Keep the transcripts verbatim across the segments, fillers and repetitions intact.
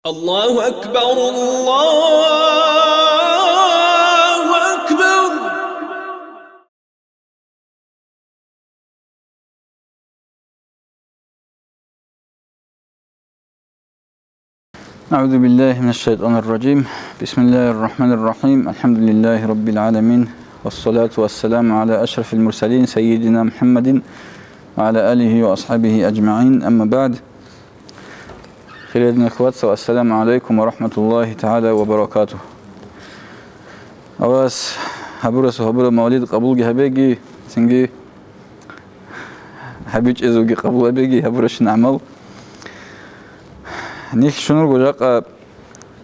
الله أكبر، الله أكبر. أعوذ بالله من الشيطان الرجيم. بسم الله الرحمن الرحيم. الحمد لله رب العالمين. والصلاة والسلام على أشرف المرسلين سيدنا محمد وعلى آله وأصحابه أجمعين. أما بعد. Хириял динул вацал, ассаламу гӀалайкум ва рахӀматуллагьи тагӀала ва баракатугь. Авас гьабурасул гьабураб мавлид къабулги гьабеги, цинги гьабичӀезулги къабул гьабеги, гьабуращин гӀамал. Нилъ щунурго жакъа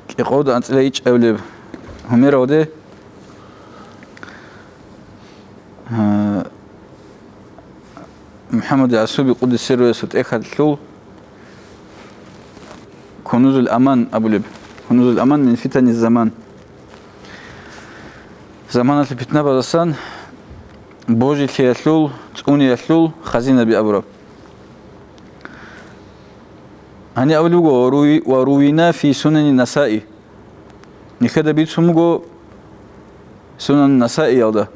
кӀикъоялда анцӀила ичӀабилеб гьумералде, а, МухӀаммад ГӀасуби къуддиса сирругьу тӀехьалъул Кунузул Аман абулеб. Кунузул Аман мин фитани заман. Заманалъул питнабаздасан божилъиялъул, цӀуниялъул хазинаби абураб. Гьаниб абулеб буго: «Ва руви-, ва рувина фи сунани Насаи». Нилъеда бицун буго Сунан Насаиялда.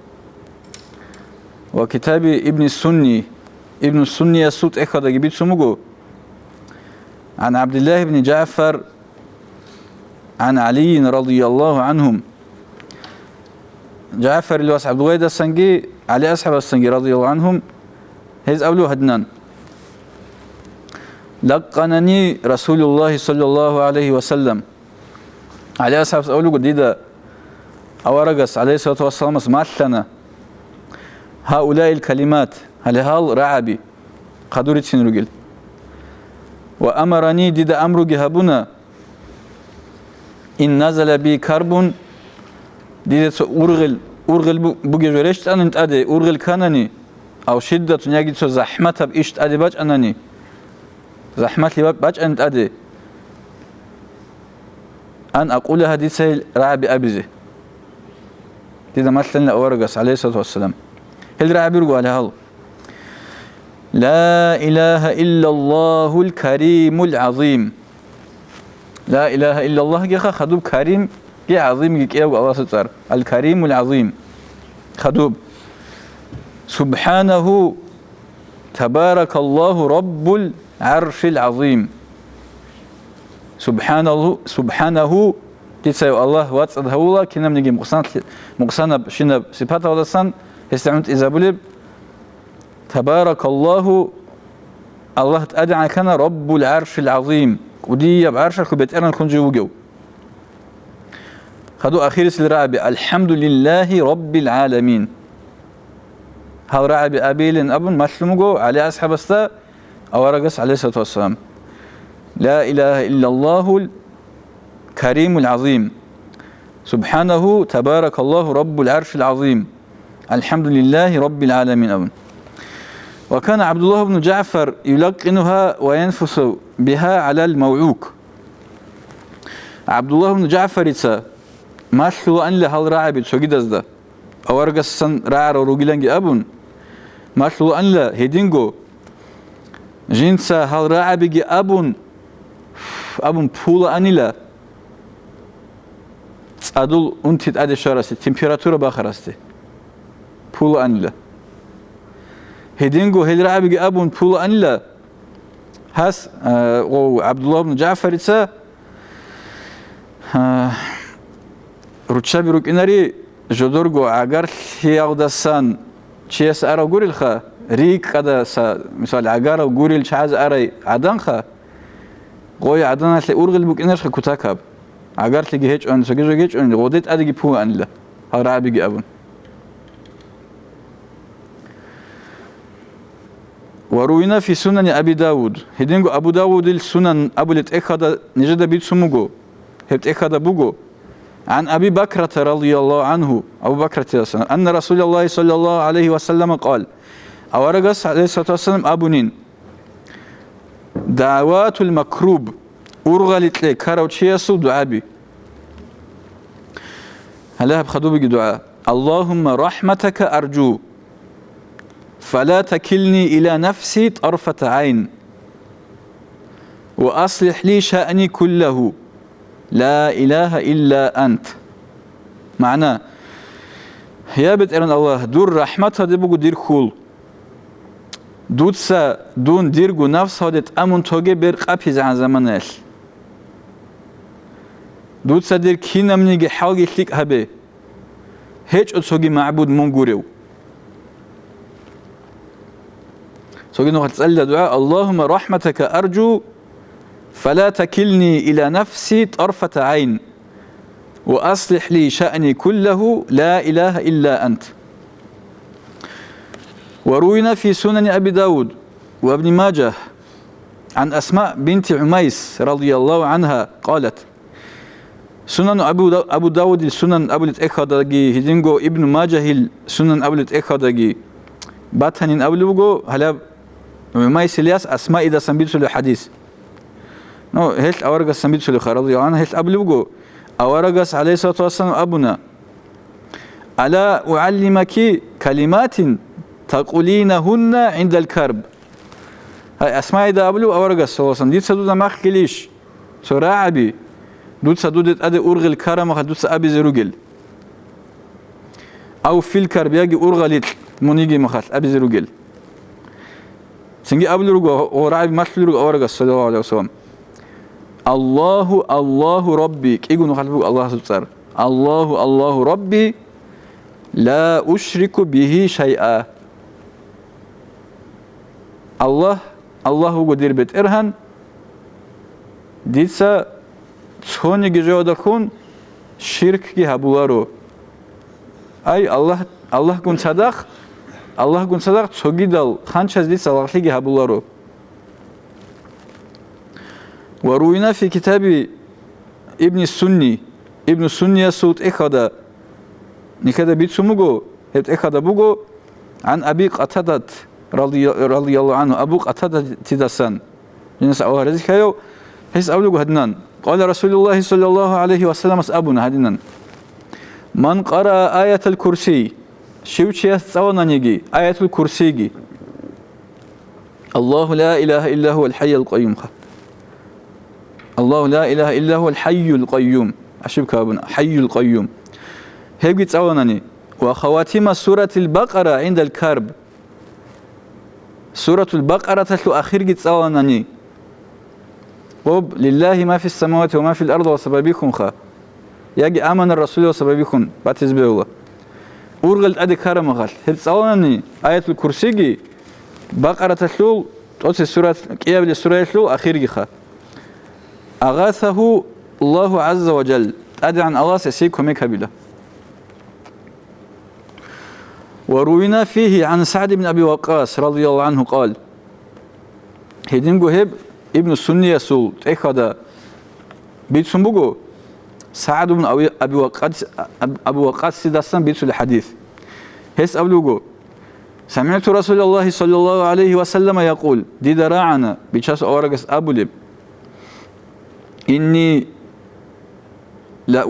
Ва китаби Ибни Сунни, Ибну Сунниясул тӀехьалдаги бицун буго: «ГӀан ГӀабдиллагь ибни ЖагӀфар, гӀан ГӀалийин радияллагьу гӀанхум». ЖагӀфарил вас ГӀабдуллагьидасанги ГӀали асхӀабасанги радияллагьу гӀанхум гьез абулеб гьадинан: «Лаккъанани Расулуллагьи саллаллагьу гӀалайгьи ва саллам». ГӀали асхӀабас абулеб буго дида, аварагас, гӀалайгьиссалату вассаламас, малъана: «Гьаулаил калимат», гьале гьал рагӀаби, хадур рицин ругел. «Ва амарани», дида амруги гьабуна: «Ин назала би карбун», дида цо ургъел, ургъел бу-, бугеб жо рещтӀанани тӀаде, ургъел кканани, ав шиддатун, яги цо захӀматаб иш тӀаде бачӀанани, захӀмалъи ва-, бачӀани тӀаде, «ан акъулагьа», дица гьел рагӀаби абизе. Дида малъанила аварагас, гӀалайгьиссалату вассалам. Гьел рагӀаби руго гьале гьал: «Ла илагьа иллаллагьул каримул гӀазим». Ла илагьа иллаллагьгиха хадуб Каримги ГӀазимги кӀиявго Аллагьасул цӀар. Ал-Каримул ГӀазим. Хадуб. «Субханагьу, табаракаллагьу раббул гӀаршил гӀазим». Субханаллу-, субханагьу, дицайив Аллагь вацӀцӀад гьавула, кинабниги мукъсанлъи-, мукъсанабщинаб сипаталдасан гьесда гӀунтӀизабулеб. Табаракаллагьу, Аллагь тӀадегӀан ккана, раббул гӀаршил гӀазим, кӀудияб гӀаршалъул БетӀергьанлъун жив вугев. Хадуб ахирисел рагӀаби: «Алхамдулиллагьи раббил гӀаламин». Гьал рагӀаби абейилан абун малъун буго ГӀали асхӀабасда аварагас, гӀалайгьиссалату вассалам: «Ла илагьа иллаллагьул каримул гӀазим. Субханагьу, табаракаллагьу раббул гӀаршил гӀазим. Алхамдулиллагьи раббил гӀаламин», абун. «Ва кана ГӀабдуллагь ибну ЖагӀфар юлаккинугьа ва янфусу бигьа гӀалал мавгӀук». ГӀабдуллагь ибну ЖагӀфарица малъулаанила гьал рагӀаби цогидазда, аварагасдасан рагӀарал ругиланги абун, малъулаанила гьединго, жинца гьал рагӀабиги абун, абун пулаанила цӀадул унти тӀаде щварасде, температура бахарасде пулаанила. Гьединго гьел рагӀабиги абун пулаанила, гьас, а, гъов, ГӀабдуллагь ибн ЖагӀфарица, а, руччаби рукӀинари жодорго гӀагарлъиялдасан чияс арав гурелха, рикӀкӀадаса, мисал, гӀагарав гурел чагӀаз арай гӀаданха, гъой гӀаданалъе ургъел букӀинарха кутакаб, гӀагарлъиги гьечӀони, цоги жо гьечӀони, гъоде тӀадеги пулаанила, гьал рагӀабиги абун. «Ва руина фи сунани Аби Давуд». Гьединго Абу Давудил Сунан абулеб тӀехьалда нижеда бицун буго, гьеб тӀехьалда буго: «ГӀан Аби Бакрата радияллагьу гӀанху», Абу Бакратидасан, «анна Расулаллагьи саллаллагьу гӀалайгьи ва саллама къал», аварагас, гӀалайгьиссалату вассалам, абунин: «ДагӀаватул макруб», ургъаликье ккарав чиясул дугӀаби. Гьале гьаб хадубиги дугӀа: «Аллагьумма рахӀматака аржу, фала такилни иля нафси тарфата гӀайн, ва аслихӀ ли шаъни куллагьу». لا إله إلا أنت. МагӀна: Я БетӀергьан Аллагь, дур рахӀмат гьаде буго дир хьул. Дуца дун дирго нафс гьавде тӀамун тоге бер къапизегӀан заманаялъ. Дуца дир кинабниги хӀалги лъикӀ гьабе. ГьечӀо цоги магӀбуд мун гурев. Цоги нухалъ цӀалила дугӀа: اللهم رحمتك أرجو فلا تكلني إلى نفسي طرفة عين وأصلح لي شأني كله لا إله إلا أنت. وروينا في سنن أبي داود وابن ماجه عن أسماء بنت عميس رضي الله عنها قالت: Сунан Абу Да-, Абу Давудил Сунан абулеб тӀехьалдаги, гьединго Ибну Мажагьил Сунан абулеб тӀехьалдаги батанин абулеб буго, гьалаб ГӀумайс Ильяс Асмаидасан бицулеб хадис. Ну, гьелъ аварагасан бицулеб ха, радияллагьу гӀангьу, гьелъ абулеб буго, аварагас, гӀалайгьиссалату вассалам, абуна: «Ала угӀаллимаки калиматин такъулинагьунна гӀиндал карб». Гьай, Асмаида абулеб аварагас, саллаллагьу гӀалайгьи вассалам, дица дуда махкилищ цо рагӀаби, дуца дуда тӀаде ургъел ккарамаха дуца абизе ругел? Ав фил карб, яги ургъалилъ мун йигей махалъ абизе ругел. Цинги абулел руго, гъо рагӀаби малъулел руго аварагас, саллаллагьу гӀалайгьи вассалам: «Аллагьу, Аллагьу Рабби», кӀиго нухалъ буго Аллагьасул цӀар. «Аллагьу, Аллагьу Рабби, ла ушрику бигьи шайъа». Аллагь, Аллагь вуго дир БетӀергьан, дица цониги жоялдалъун ширкги гьабуларо. Ай, Аллагь, Аллагьгун цадахъ, Аллагьгун цадахъ цогидал ханчаз дица лагълъиги гьабуларо. Ва руина фи китаби Ибни Сунни, Ибну Сунниясул тӀехьалда, нилъеда бицун буго, гьеб тӀехьалда буго, гӀан Аби Къатадат, радия-, радияллагьу гӀангьу, Абу Къатадатидасан, Жинас Аллагь разилъаяв, гьес абулеб гьадинан: «Къала Расулуллагьи саллаллагьу гӀалайгьи вассаламас абуна гьадинан: Ман къараа аятал курсий, щив чияс цӀалананиги аятул курсийги». Аллагьу ла илагьа илла гьувал хӀайюл къайюмха. Аллагьу ла илагьа илла гьувал хӀайюл къайюм. Ошибка абуна, хӀайюл къайюм. Гьебги цӀаланани. Ва хаватима суратил Бакъара гӀиндал карб. Суратул Бакъараталъул ахирги цӀаланани. Гъоб, «Лиллагьи ма фис самавати ва ма фил ард» ва сабабихьунха, яги «Амана расулу» ва сабабихьун батизе бегьула. Ургъел тӀаде ккарамахалъ гьеб цӀаланани, аятул курсиги, Бакъараталъул, тӀоцебе сурат, кӀиабилеб сураялъул ахиргиха. Агъасагьу Аллагьу гӀазза ва жалла, ТӀадегӀан Аллагьас гьесие кумек гьабила. Ва руина фигьи гӀан СагӀд ибн Аби Ваккъас, радияллагьу гӀангьу, къал. Гьединго гьеб Ибну Сунниясул тӀехьалда бицун буго, СагӀд ибн Аби, Аби Ваккъас, Аб-, Абу Ваккъасидасан бицулеб хадис. Гьес абулеб буго: «СамигӀту Расулаллагьи саллаллагьу гӀалайгьи ва саллама якъул», дида рагӀана Бичасул аварагас абулеб: «Инни ла,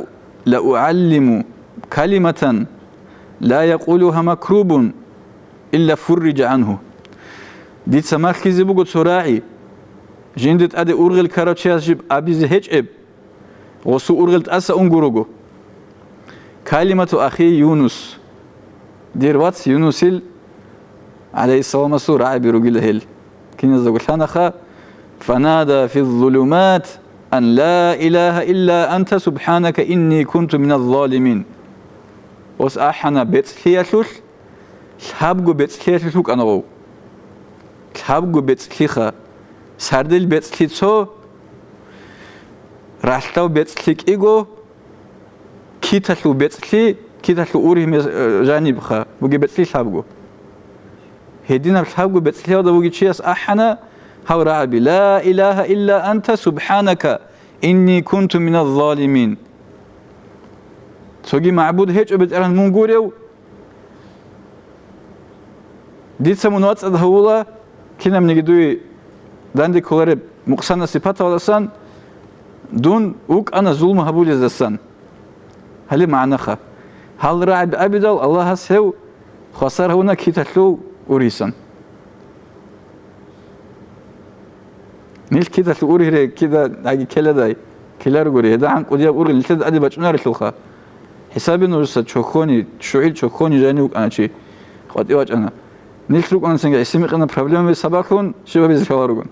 ла угӀаллиму калиматан ла якъулугьа макрубун илла фурриджа гӀангьу». Дица махьизе буго цо рагӀи, жинда тӀаде ургъел ккарав чияс жиб абизе гьечӀеб, гъосул ургъел тӀаса унго руго. Калимату ахи Юнус, дир вац Юнусил, гӀалайгьиссаламасул, рагӀаби ругила гьел. Киназдаго лъанаха: «Фанада фи ззулумат ан ла илагьа илла анта субхӀанака инни кунту миназ залимин». Гъос ахӀана бецӀлъиялъулъ, лъабго бецӀлъиялъулъ вукӀана гъов. Лъабго бецӀлъиха, сардил бецӀлъи цо, ралъдал бецӀлъи кӀиго, киталъул бецӀлъи, киталъул ургьиме, э, жанибха бугеб бецӀлъи лъабго. Гьединаб лъабго бецӀлъиялда вугев чияс ахӀана гьав рагӀаби: «Ла илагьа илла анта субхӀанака инни кунту миназ залимин». Цоги магӀбуд гьечӀо, БетӀергьан, мун гурев, дица мун вацӀцӀад гьавула, кинабниги дуе данде кколареб мукъсанаб сипаталдасан, дун вукӀана зулму гьабулездасан. Гьале магӀнаха. Гьал рагӀаби абидал, Аллагьас гьев хвасар гьавуна киталъул ургьисан. Нилъ киталъул ургьире кида аги ккеладай? Ккеларгури, гьедагӀан кӀудияб ургъел нилъеда тӀаде бачӀунарелъулха. ХӀисабе нужеца чохьони, ччугӀил чохьони жанив вукӀана чи, къватӀив вачӀана. Нилъ рукӀунацинги гӀиси-микъина проблемаби сабаблъун щибабизе лъаларугун.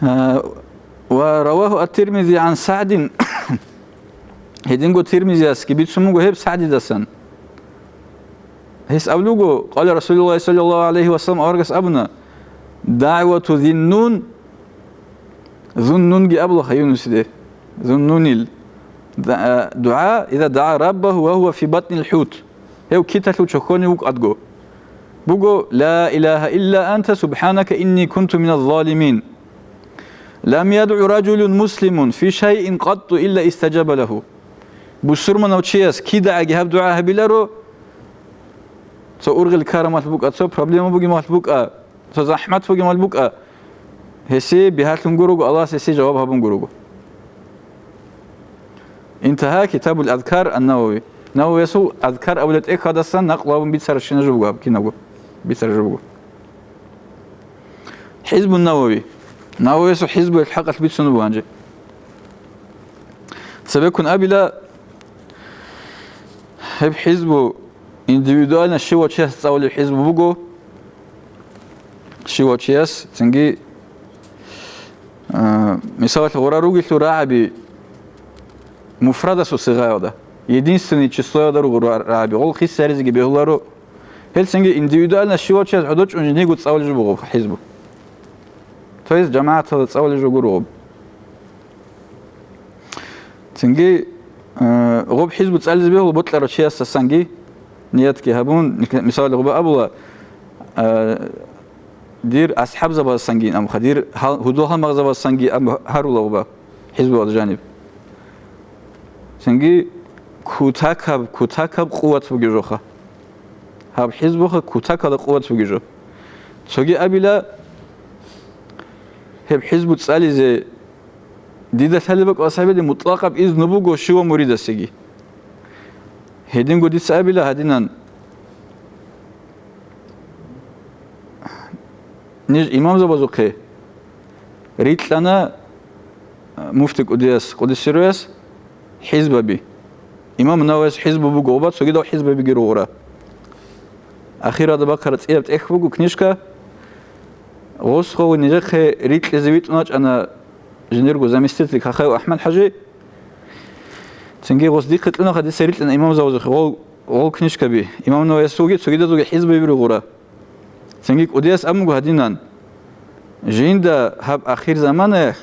А, ва равагьу ат-Тирмизи гӀан СагӀдин. Гьединго Тирмизиясги бицун буго гьеб СагӀдидасан. Гьес абулеб буго, къала Расулуллагь саллаллагьу гӀалайгьи ва саллам, аварагас абуна: «ДагӀвату Зиннун», Зуннунги абулаха Юнусиде, Зуннунил да-, а, дугӀа, «иза дагӀа раббагьу ва гьува фи батнил хӀут». Гьев киталъул чохьони вукӀадго. Буго: «Ла илагьа илла анта субхӀанака инни кунту миназ-залимин. Лам ядгӀу ражулун муслимун фи шайин къатту илла истаджаба лагьу». Бусурманав чияс кидагӀаги гьаб дугӀа гьабиларо, цо ургъел ккараб мехалъ букӀа, цо проблема бугеб мехалъ букӀа, цо захӀмат бугеб мехалъ букӀа, гьесие бигьалъун гурого, Аллагьас гьесие жаваб гьабун гурого. Интагьа китабул Азкар ан-Навави. Нававиясул Азкар абулеб тӀехьалдасан накълу гьабун бицарабщина жо буго гьаб кинабго. Бицараб жо буго. ХӀизбун Навави. Нававиясул хӀизбуялъул хӀакъалъ бицун буго гьанже. Цебеккун абила, гьеб хӀизбу индивидуально щивав чияс цӀалулеб хӀизбу буго. Щивав чияс, цинги, а, мисалалъе, гъура ругелъул рагӀаби муфрадасул сигъаялда, единственное числоялда руго ра-, рагӀаби, гъол хисаризеги бегьуларо. Гьелцинги индивидуально щивав чияс гӀодов чӀун жиндиего цӀалулеб жо буго хӀизбу. То есть жамагӀаталда цӀалулеб жо гуро гъоб. Цинги, э, гъоб хӀизбу цӀализе бегьула бокьарав чиясдасанги ниятги гьабун, мисалалъе, гъоба абула, э, дир асхӀабзабаздасанги, амха дир гьал-, гьудул-гьалмагъзабаздасанги аб-, гьарула гъоба хӀизбуялда жаниб. Цинги кутакаб, кутакаб къуват бугеб жоха. Гьаб хӀизбуха кутакалда къуват бугеб жо. Цоги абила, гьеб хӀизбу цӀализе дида лъалеб бакӀ ва сабиде мутӀлакъаб изну буго щивав муридасеги. Гьединго дица абила гьадинан: ниж имамзабазухъе рикьана, а, муфти кӀудияс, къудисе сирругьуяс, хӀизбаби. Имам Нававияс хӀизбу буго, гъоба цогидал хӀизбабиги ругъура. Ахиралда бахъараб цӀияб тӀехь буго книжка. Гъос гъов нижехъе рикьизе витӀун вачӀана жиндирго заместитель Кахаев АхӀмад-хӀажи. Цинги гъос дихъе кьунаха, дица рикьана имамзабазухъе гъол, гъол книжкаби. Имам Нававиясулги цогидазулги хӀизбаби ругъура. Цинги кӀудияс абун буго гьадинан: жинда гьаб ахир заманаялъ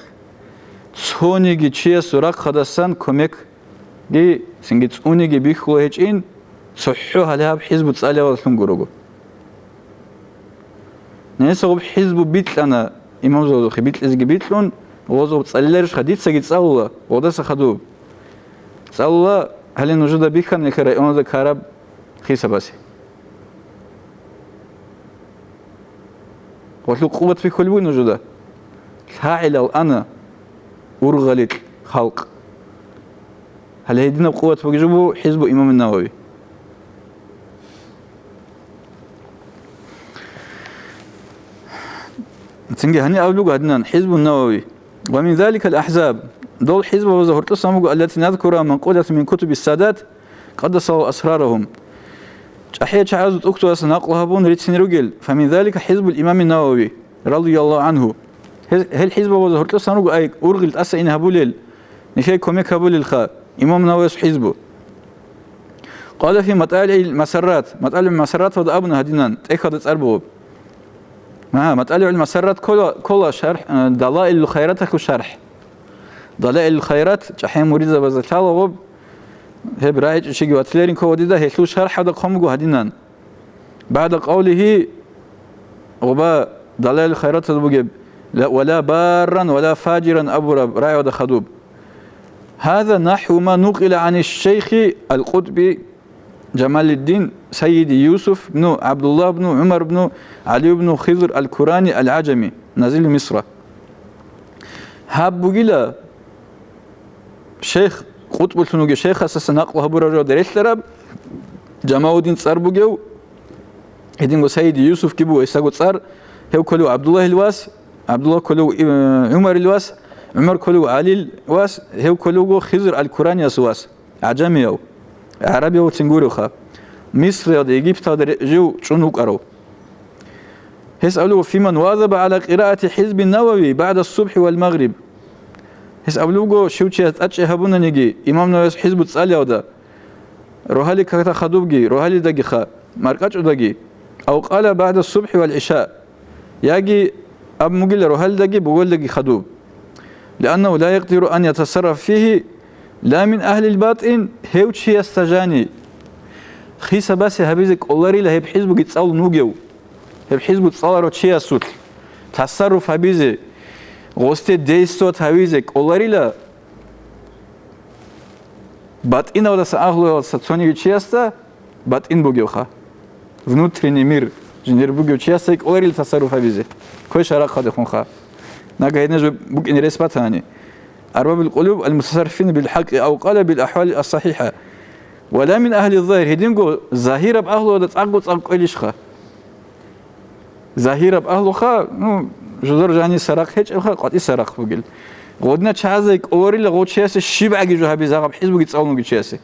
цониги чиясул рахъалдасан кумекги, цинги цӀуниги бихьулеб гьечӀин, цохӀо гьале гьаб хӀизбу цӀалиялдалъун гурого. Несагъуб хӀизбу бикьана, имамзабазухъе бикьизеги бикьун, гъозгъуб цӀалиларищха? Дицаги цӀалула, гъодаса хадуб. ЦӀалула, гьале нужеда бихьана нилъер районазда ккараб хисабасе. Гъолъул къуват бихьулеб буго нужеда. ЛъагӀилал ана ургъаликь халкъ. Гьале гьединаб къуват бугеб жо буго хӀизбу имам Навави. Цинги гьаниб абулеб буго гьадинан, хӀизбу Навави. Ва мин заликал ахӀзаб, дол хӀизбабазда гьоркьосан буго, аллати назкура манкъулатун мин кутуби садат, къаддасаллагьу асрарагьум. ЧӀахӀиял чагӀазул тӀухьдуласа накълу гьабун рицин ругел, фа мин залика хӀизбул имами Навави, радияллагьу гӀангьу. Гьел, гьел хӀизбабазда гьоркьосан руго, ай, ургъел тӀаса ин гьабулел, нилъее кумек гьабулелха, имам Нававияс хӀизбу. Къала фи МатӀалигӀил Масаррат, МатӀалигӀил Масарраталда абуна гьадинан, тӀехьалда цӀар бугеб. Ма, МатӀалигӀул Масаррат ккола, ккола шархӀ, э, Далаилул Хайраталъул шархӀ. Далаилул Хайрат, чӀахӀиял муридзабазда лъала гъоб, гьеб рагӀичӀичиги ватилерин ккола дида, гьелъул шархӀалда хъван буго гьадинан. БагӀда къавлигьи, гъоба Далаилул Хайраталда бугеб, ла, ва ла барран, ва ла фажиран абураб рагӀиялда хадуб. Гьаза нахӀву ма нукъила гӀаниш шейхи ал-КъутӀби Жамалиддин Сайиди Юсуф бну ГӀабдуллагь бну ГӀумар бну ГӀали бну Хизр ал-Курани ал-ГӀажами, назил Мисра. Гьаб бугила шейх, къутӀбулъун вугев шейхасдаса накълу гьабураб жавабда релълъараб, Жамалуддин цӀар бугев, гьединго Сайиди Юсуфги буго гьесаго цӀар, гьев кколев ГӀабдуллагьил вас, ГӀабдулла кколев, э, ГӀумарил вас, ГӀумар кколев ГӀалил вас, гьев кколевго Хизр аль-Куранияс вас, гӀажамияв, гӀарабияв цин гуреха. Мисриялда, Египеталда ре-, жив чӀун вукӀарав. Гьес абулев: «Фиман вазаба гӀала къираати хӀизби Навави багӀда субхӀи вал магъриб». Гьес абулевго, щив чияс тӀачӀи гьабунаниги, имам Нававияс хӀизбу цӀалиялда, рогьалил какда хадубги, рогьалидагиха, маркӀачӀудаги, ав къала багӀда субхӀи вал гӀиша, яги абун бугила рогьалидаги буголидаги хадуб. Лианнагьу ла якъдиру ан ятасаррафа фигьи ла мин агьлил батӀин, гьев чиясда жани хисабасе гьабизе кӀоларила гьеб хӀизбуги цӀалун вугев. Гьеб хӀизбу цӀаларав чиясулъ тасарруф гьабизе, гъосде действовать гьавизе кӀоларила батӀиналдаса, агьлуялдаса цониги чиясда, батӀин бугевха. Внутренний мир, жиндир бугев чиясда кӀоларила тасарруф гьабизе. Квеш гьарахъадехунха. Нага гьединаб жо букӀине рес батани. Арбабил къулуб аль-мутасаррифина бил хӀакъи ав къала бил ахӀвали ас-сахӀихӀа. Ва ла мин агьли загьир, гьединго загьираб агьлуялда цӀакъго-цӀакъ кӀвелищха? Загьираб агьлуха, ну, жузар жани сарахъ гьечӀебха, къватӀи сарахъ бугел. Гъодна чагӀазе кӀоларила гъов чиясе щибгӀаги жо гьабизе гьаб хӀизбуги цӀалун вугев чиясе.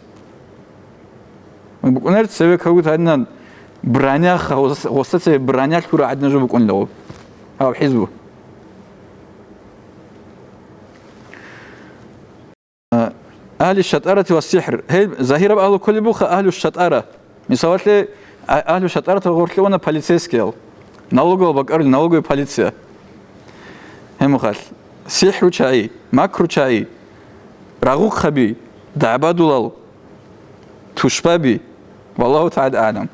БукӀунар цеве кавгут гьадинан браняха, гъос-, гъосда цеве браня лъура гӀадина жо букӀунила гъоб. Гьаб хӀизбу. Агьли шатӀарати ва сихӀр. Гьел загьираб агьлу кколеб буха агьлу шатӀара. Мисалалъе, а-, агьлу шатӀарата гъорлъе вана полицейскиял. Налоговал бакӀарулел, налоговая полиция. Гьеб мухъалъ. СихӀручагӀи, макручагӀи, рагъухъаби, дагӀбадулал, тушбаби. Валлагьу тагӀала аълам.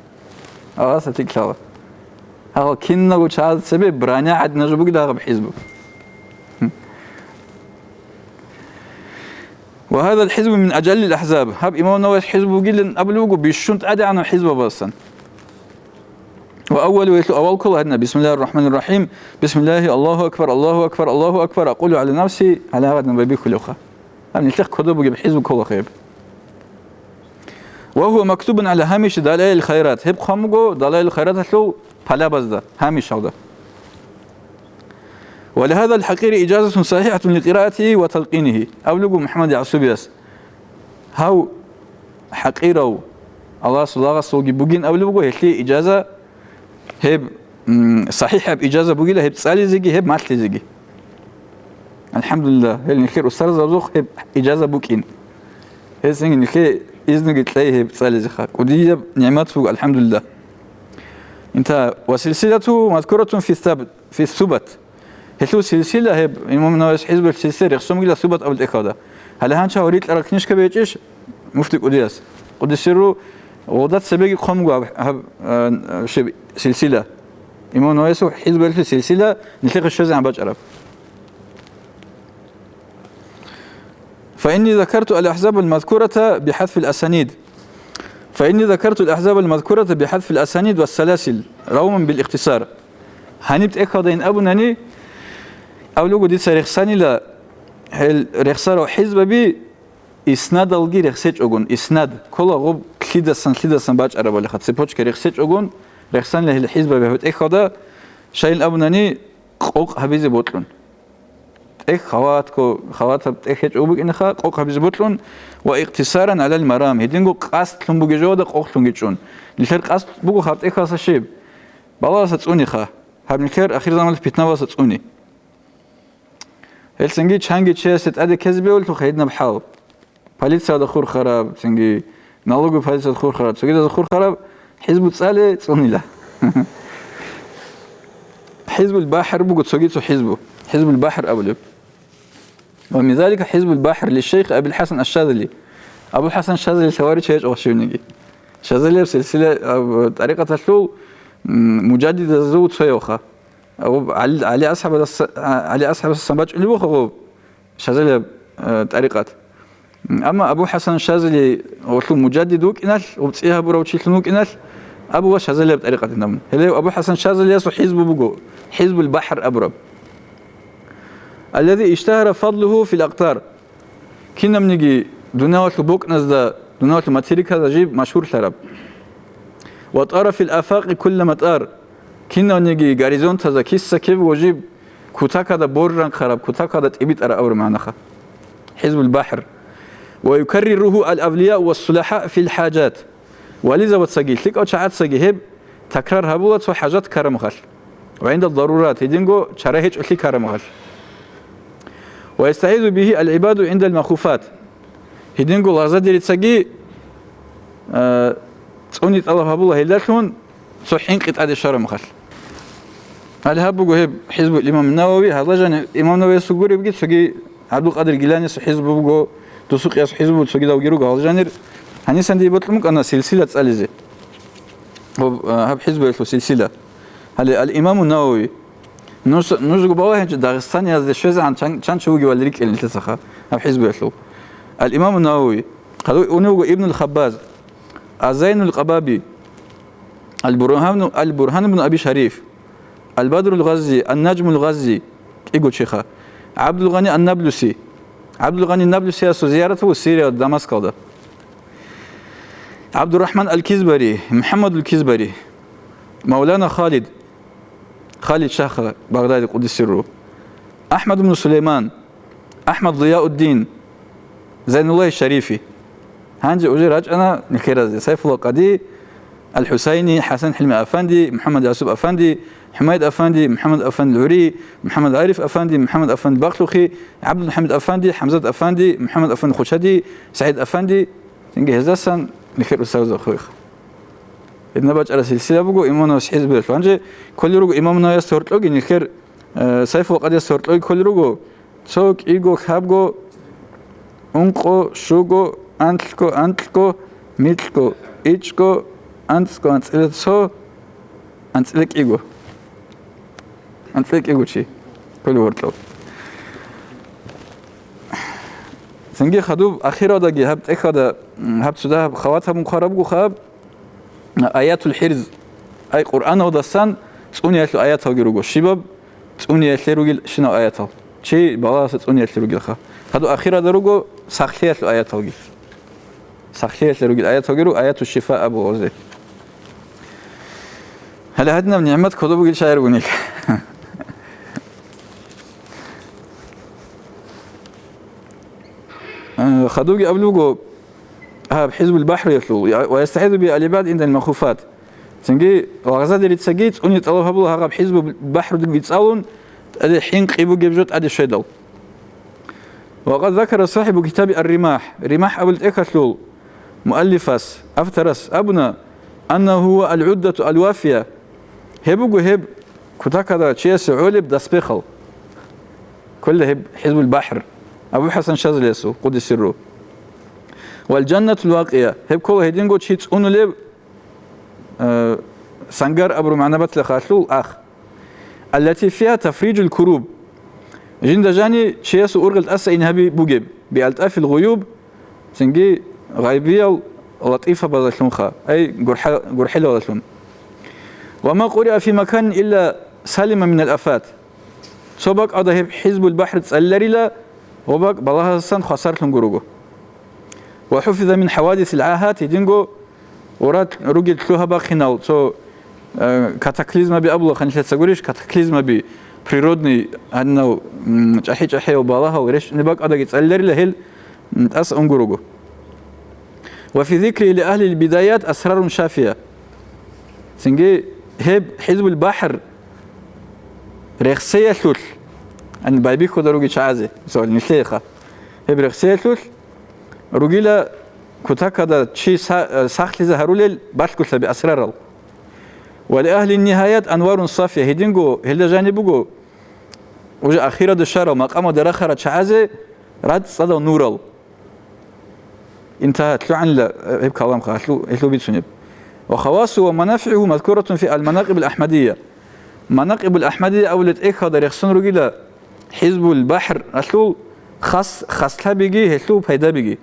Аллагьас гьатӀи ккола. Гьал киналго чагӀаз цебе браня гӀадина жо бугила гьаб хӀизбу. Ва гьазал хӀизбу мин ажаллил ахӀзаб. Гьаб имам Нававияс хӀизбу бугилан абулеб буго бищун тӀадегӀанаб хӀизбабасан. Ва аввалу, гьелъул авал ккола гьадинаб: «Бисмиллагьир рахӀманир рахӀим, бисмиллагьи, Аллагьу акбар, Аллагьу акбар, Аллагьу акбар, акъулу гӀала нафси», гьалагъадин байбихьулевха. Гьаб нилъехъ кодоб бугеб хӀизбу ккола гьеб. Ва гьува мактубун гӀала гьамиши Далаил Хайрат. Гьеб хъван буго Далаил Хайраталъул палабазда, гьамишалда. Ва лигьазал хӀакъири ижазатун сахихӀатун ликъираатигьи ва талкъинигьи, абулеб буго МухӀаммад ЯгӀсубияс. Гьав хӀакъирав Аллагьасул лагъасулги бугин абулеб буго, гьелъие ижаза, гьеб, м, сахихӀаб ижаза бугила гьеб цӀализеги, гьеб малъизеги. АлхӀамдулиллагь, гьел нилъер устарзабазухъ гьеб ижаза букӀин. Гьесинги нилъее изнуги кьей гьеб цӀализеха. КӀудияб нигӀмат буго, алхӀамдулиллагь. Инта, ва силсилату мазкуратун фи саб-, фи субат. Гьелъул силсила гьеб, имам Нававияс хӀизбул силсила рехсон бугила Субат абул тӀехьалда. Гьале гьанча гьорилъарал книжка бечӀищ муфти КӀудияс? КъуддисиррухӀу, гъода цебеги хъван буго гьаб, гьаб, а, щиб силсила. Имам Нававиясул хӀизбуялъул силсила нилъехъе щвезегӀан бачӀараб. فإني ذكرت الأحزاب المذكورة بحذف الأسانيد. فإني ذكرت الأحزاب المذكورة بحذف الأسانيد والسلاسل، روما بالاختصار. Гьаниб тӀехьалдайин абунани, абулеб буго дица рехсанила, гьел рехсарал хӀизбаби иснадалги рехсечӀогун, иснад, ккола гъоб лъидасан-лъидасан бачӀарабалиха, цепочка рехсечӀогун, рехсанила гьел хӀизбаби гьаб тӀехьалда, щайин абунани, къокъ гьабизе бокьун. ТӀехь халатго, халатаб тӀехь гьечӀо букӀинаха, къокъ гьабизе бокьун, ва икътисаран гӀалал марам, гьединго къасдлъун бугеб жоялда къокълъунги чӀун. Нилъер къасд буго гьаб тӀехьалдаса щиб? Балагьалдаса цӀуниха, гьаб нилъер ахирзаманалъ питнабалдаса цӀуни. Гьелцинги чанги чиясе тӀаде ккезе бегьулелъулха гьединаб хӀал. Полициялда хурхараб, цинги налоговый полициялда хурхараб, цогидазда хурхараб, хӀизбу цӀале цӀунила. ХӀизбул БахӀр буго цоги цо хӀизбу, ХӀизбул БахӀр абулеб. Ва мин залика ХӀизбул БахӀр лишейх Абил ХӀасан аш-Шазали. Абул ХӀасан Шазали лъаварича гьечӀо щивниги. Шазалияб силсила, а, тӀарикъаталъул, м, мужаддидазул цоявха. Абу ГӀали, ГӀали асхӀабас-, а, ГӀали асхӀабасасан бачӀулеб буха гъоб Шазалияб, э, тӀарикъат. Амма Абу ХӀасан Шазали гъолъул мужаддид вукӀиналъ, гъоб цӀи гьабурав чилъун вукӀиналъ, абула Шазалияб тӀарикъатин абун. Гьеле Абу ХӀасан Шазалиясул хӀизбу буго, ХӀизбул БахӀр абураб. Аллази иштагьара фадлугьу фил акътар. Кинабниги дуниялалъул бокӀназда, дуниялалъул материказда жиб машгьурлъараб. Ва тӀара фил афакъи кулла матӀар. Кинавниги горизонтазда киса-кибего жиб Кутакада борранхъараб, кутакада тӀибитӀараб абураб магӀнаха. ХӀизбул бахӀр. Ва юкарриругьу ал-авлияу ва сулахӀа фил хӀажат. Вализабацаги, лъикӀав чагӀацаги гьеб такрар гьабула цо хӀажат ккарамухалъ. Ва гӀиндал дарурат, гьединго чара гьечӀолъи ккарамухалъ. Ва ястагӀизу бигьи ал-гӀибаду гӀиндал махуфат. Гьединго лагъзадерицаги, а, цӀуни тӀалаб гьабула гьелдалъун цо хӀинкъи тӀаде щварамухалъ. Гьале гьаб буго гьеб ХӀизбул имам Навави, гьалда жанир имам Нававиясул гуребги цоги ГӀабдулкъадир Гиланиясул хӀизбу буго, Дусукъиясул хӀизбу буго, цогидалги руго гьалда жанир. Гьанисан дие бокьун букӀана силсила цӀализе. Гьаб, а, гьаб хӀизбуялъул силсила. Гьале, ал-Имаму Навави. Нуж-, нужго балагьинчи Дагъистаниязде щвезегӀан чан-, чанчо вугевали рикӀкӀел нилъецаха гьаб хӀизбуялъул. Ал-Имаму Навави. Гьадуй унев вуго Ибнул Хаббаз, Азайнул Къабаби, Ал-Бургьану-, Ал-Бургьан ибн Аби Шариф, Ал-Бадрул Гъази, Ан-Наджмул Гъази, кӀиго чиха, ГӀабдулгъани Ан-Наблуси. ГӀабдулгъани Наблусиясул зиярат буго Сирия, Дамаскалда. ГӀабдурахӀман Ал-Кизбари, МухӀаммадул Кизбари, Мавлана Халид, Халид Шаха Багъдади къуддиса сирругьу, АхӀмад ибн Сулейман, АхӀмад Зияуддин, Зайнуллагь Шарифи. Гьанже уже рачӀана нилъеразде: Сайфулла Къади, Ал-ХӀусайни, ХӀасан ХӀилми Афанди, МухӀаммад Ясуб Афанди, ХӀумайд Афанди, МухӀаммад Афанди ГӀури, МухӀаммад ГӀариф Афанди, МухӀаммад Афанди Бахлухи, ГӀабдулхӀамид Афанди, ХӀамзат Афанди, МухӀаммад Афанди Хучади, СагӀид Афанди, цинги гьезасан нилъер устарзаб хвеха. Гьедина бачӀараб силсила буго имамас хӀизбуялъ. Гьанже кколел руго имам Нававиясда гьоркьоги нилъер, э, Сайфул Къадиясда гьоркьоги кколел руго, цо, кӀиго, лъабго, ункъо, щуго, анлъго, анкьго, микьго, ичӀго, анцӀго, анцӀила цо, анцӀила кӀиго. АнцӀила кӀиго чи кколев гьоркьов. Цинги хадуб ахиралдаги гьаб тӀехьалда, м, гьаб цо дагьаб халат гьабун хъвараб буго хаб, аятул хӀирз, ай Къуръаналдасан цӀуниялъул аяталги руго, щибаб цӀуниялъе ругел щинал аятал, чи балагьаса цӀуниялъе ругелха. Гьадуб ахиралда руго сахлъиялъул аяталги. Сахлъиялъе ругел аяталги руго, аяту шифа абула гъозе. Гьале гьадинаб нигӀмат кодоб бугел шагьар бугони. Э, хадубги абулеб буго, гьаб ХӀизбул БахӀриялъул, я-, ва ястагӀизу би алибад индал махуфат. Цинги лагъзадерицаги цӀуни тӀалаб гьабула гьагъаб ХӀизбул БахӀрудеги цӀалун, тӀаде хӀинкъи бугеб жо тӀаде щведал. Ва къад закара сахибу китаби Ар-РимахӀ, РимахӀ абул тӀехьалъул муаллифас, авторас абуна, аннагьу гьува ал-гӀуддату ал-вафия, гьеб буго гьеб кутакада чиясе гӀолеб доспехал. Ккола гьеб ХӀизбул БахӀр, Абу ХӀасан Шазалиясул, къуддиса сирругьу. Вал жаннатул вакъия, гьеб ккола гьединго чи цӀунулеб, э, сангар абураб магӀна батила халъул ах. Аллати фиха тафриджул куруб. Жинда жани чиясул ургъел тӀаса ин гьаби бугеб, биалтӀафил гъуюб, цинги гъайбиял латӀифабазалъунха, ай гурхӀа-, гурхӀелалдалъун. Ва ма къуриа фи маканин илла салима минал афат. Цо бакӀалда гьеб ХӀизбул БахӀр цӀалиларила, гъо бакӀ балагьасан хвасарлъун гурого. Ва хӀуфиза мин хӀавадисил гӀагьад, гьединго урат ругел лъугьа-бахъинал, цо, э, катаклизмаби абула ханилъеца гурищ, катаклизмаби, природный, гьаннав, м, чӀахӀи-чӀахӀиял балагьал рещтӀунеб бакӀалдаги цӀалиларила гьел, м, тӀаса унгурого. Ва фи зикри ли агьлил бидаят асрарун шафия. Цинги гьеб ХӀизбул БахӀр рехсеялъулъ, гьаниб байбихьуда руги чагӀазе, мисал, нилъееха. Гьеб рехсеялъулъ ругила кутакада чи са-, сахлъизе гьарулел балъголъаби асрарал. Ва ли агьлин нигьаят анварун сафия, гьединго гьелда жаниб буго, уже ахирада щварал, макъамалда рахарал чагӀазе рацӀцӀадал нурал. Интагьа, лъугӀанила гьеб калам, гьелъул, гьелъул бицунеб. Ва хавасу ва манафигӀу мазкуратун фи ал-Манакъибул Ахмадия. Манакъибул Ахмадия абулеб тӀехьалда рехсон ругила ХӀизбул БахӀралъул хас-, хаслъабиги гьелъул пайдабиги.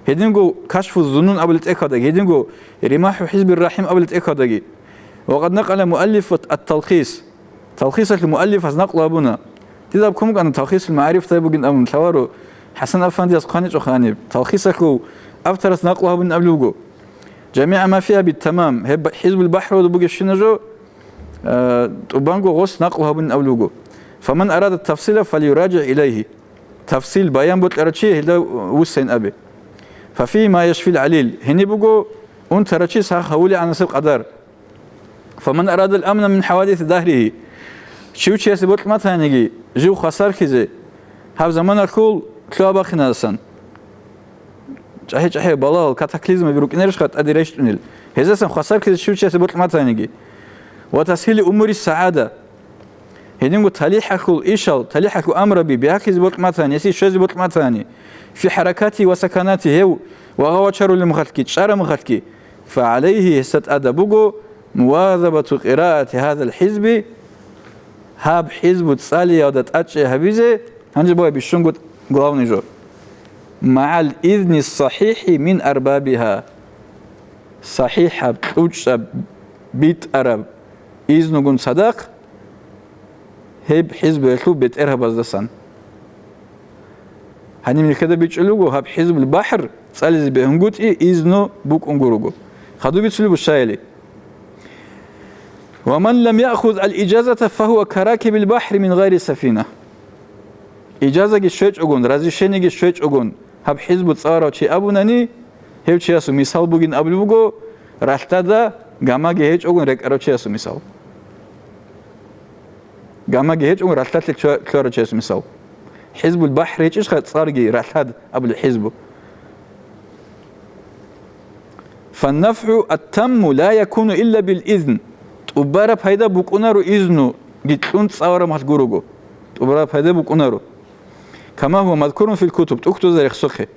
Гьединго Кашфу Зунун абулеб тӀехьалдаги, гьединго Римаху ХӀизбир РахӀим абулеб тӀехьалдаги. Ва къад накъала муаллифу ат-Талхис. Талхисалъул муаллифас накълу гьабуна. Дида ккун букӀана Талхисул МагӀарифда бугин абун, лъаларо ХӀасан Афандияс хъваничӀоха гьаниб. Талхисалъул авторас накълу гьабун абулеб буго. ЖамигӀа ма фиха бит-тамам, гьеб ХӀизбул БахӀралда бугебщина жо, э, тӀубанго гъос накълу гьабун абулеб буго. فمن أراد التفصيل فليراجع إليه. Тафсил, баян бокьарав чи гьелда вуссайин абе. ففيه ما يشفي العليل. Гьениб буго унтарав чияс гьагъ гьавулегӀанасеб къадар. فمن أراد الأمن من حوادث دهره. Щив чиясе бокьматаниги жив хвасарлъизе, гьаб заманалъул лъугьа-бахинадасан, чӀахӀи-чӀахӀи балагьал, катаклизмаби рукӀинарищха тӀаде рещтӀунел? Гьезасан хвасарлъизе щив чиясе бокьматаниги. وتسهيل أمور السعادة. Гьединго талихӀалъул ишал, талихӀалъул амраби бигьахъизе бокьматани, гьесие щвезе бокьматани, في حركاته وسكناته, гьев вагъа-вачарулеб мехалъги, чӀараб мехалъги, فعليه, гьесда тӀада буго, مواظبة قراءة هذا الحزب, гьаб хӀизбу цӀалиялда тӀадчӀей гьабизе, гьанже бугеб бищунго главный жо. مع الإذن الصحيح من أربابها. СахӀихӀаб, кьучӀаб, битӀараб изнулгун цадахъ гьеб хӀизбуялъул бетӀергьабаздасан. Гьаниб нилъеда бичӀчӀулеб буго, гьаб ХӀизбул БахӀр цӀализе бегьунгутӀи изну букӀунго руго. Хадуб бицунеб буго щайили: ومن لم يأخذ الإجازة فهو كراكب البحر من غير سفينة. Ижазаги щвечӀогун, разрешениеги щвечӀогун, гьаб хӀизбу цӀаларав чи абунани, гьев чиясул мисал бугин абулеб буго, ралъдада гамаги гьечӀогун рекӀарав чиясул мисал. Гамаги гьечӀогун ралъдалъе чва-, чварав чиясул мисал. ХӀизбул БахӀр гьечӀищха цӀарги ралъад абулеб хӀизбу? فالنفع التام لا يكون إلا بالإذن. ТӀубараб пайда букӀунаро изнуги кьун цӀалараб мехалъ гурого. ТӀубараб пайда букӀунаро. كما هو مذكور في الكتب, тӀухьдузда рехсохъе.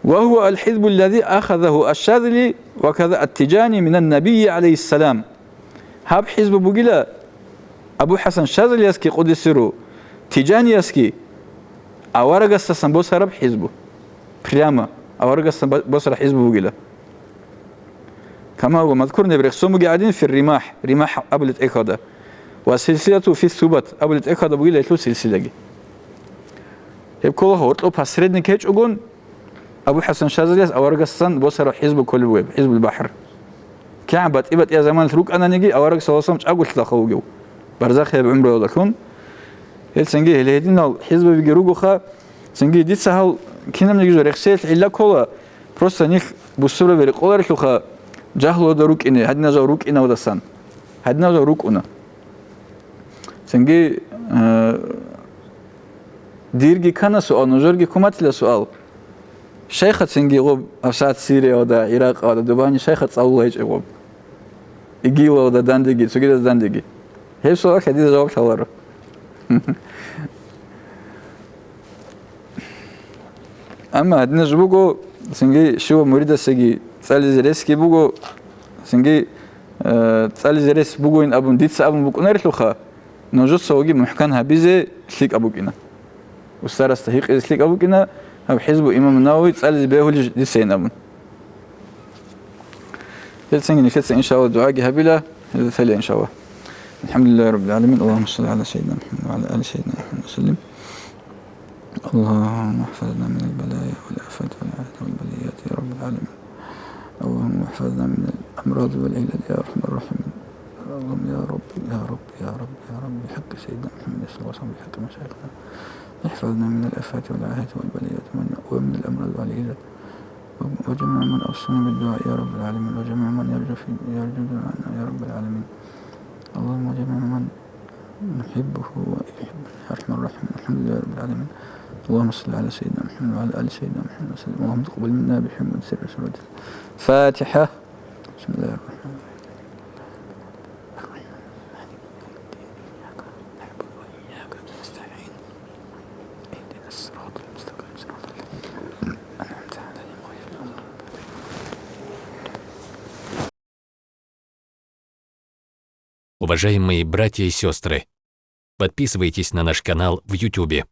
وهو الحزب الذي أخذه الشاذلي وكذا التجاني من النبي عليه السلام. Гьаб хӀизбу бугила Абу ХӀасан Шазалиясги къуддиса сирругьу, Тижаниясги аварагасдасан босараб хӀизбу. Прямо аварагасдасан ба-, босараб хӀизбу бугила. كما هو مذكور, гьеб рехсон бугеб гӀадин, في الرماح, Римахь абулеб тӀехьалда, ва سلسلته في الثبات абулеб тӀехьалда бугила гьелъул силсилаги. Гьеб ккола гьоркьоб посредник гьечӀогун, Абу ХӀасан Шазалияс аварагасдасан босараб хӀизбу кколеб бугеб, ХӀизбул БахӀр. КигӀан батӀи-батӀияб заманалъ рукӀананиги, авараг саллаллагьу гӀалайгьи ва саллам чӀаголъида хавугев, барзахияб гӀумруялдалъун. Гьелцинги гьел гьединал хӀизбабиги ругоха, цинги дица гьал кинабниги жо рехсеялъе гӀилла ккола, просто нилъ бусурбаби рекъоларелъулха, жагьлуялда рукӀине, гьадинал жал рукӀиналдасан. Гьадинал жал рукӀуна. Цинги, э, дирги ккана суал, нужерги ккун батила суал. Шайха цинги гъоб, гьабсагӀат Сириялда, Иракъалда, дубани шайха цӀалула гьечӀеб гъоб. ИгИЛалда дандеги, цогидазда дандеги. Гьеб суалалъе дида жаваб лъаларо. Амма гьадинаб жо буго, цинги щивав муридасеги цӀализе ресги буго, цинги, э, цӀализе рес бугойин абун дица абун букӀунарелъулха, нужецаги мухӀкан гьабизе лъикӀаб букӀина. Устарасда гьикъизе лъикӀаб букӀина, гьаб хӀизбу имам Навави цӀализе бегьулищ дицайин абун. Гьелцинги нилъеца, иншалла, дугӀаги гьабила, гьезда цалила, иншалла. الحمد لله رب العالمين. اللهم صل على سيدنا محمد وعلى آل سيدنا محمد وسلم. اللهم احفظنا من البلايا والآفات والعاهات والبليات يا رب العالمين. اللهم احفظنا من الأمراض والعلل يا أرحم الراحمين. اللهم يا رب، يا رب، يا رب، يا رب، بحق سيدنا محمد صلى الله عليه وسلم، بحق مشايخنا، احفظنا من الآفات والعاهات والبليات ومن، ومن الأمراض والعلل. وجميع من أوصانا بالدعاء يا رب العالمين، وجميع من يرجو في، يرجو دعاءنا يا رب العالمين. اللهم جميع من نحبه ويحبنا يا أرحم الراحمين. الحمد لله رب العالمين. اللهم صل على سيدنا محمد وعلى آل سيدنا محمد وسلم. اللهم تقبل منا بحرمة سر سورة الفاتحة. بسم الله الرحمن الرحيم. الرحمن الرحيم. مالك يوم الدين. إياك نعبد وإياك نستعين. اهدنا الصراط المستقيم. صراط الذين أنعمت عليهم غير المغضوب عليهم. Уважаемые братья и сестры, подписывайтесь на наш канал в Ютубе.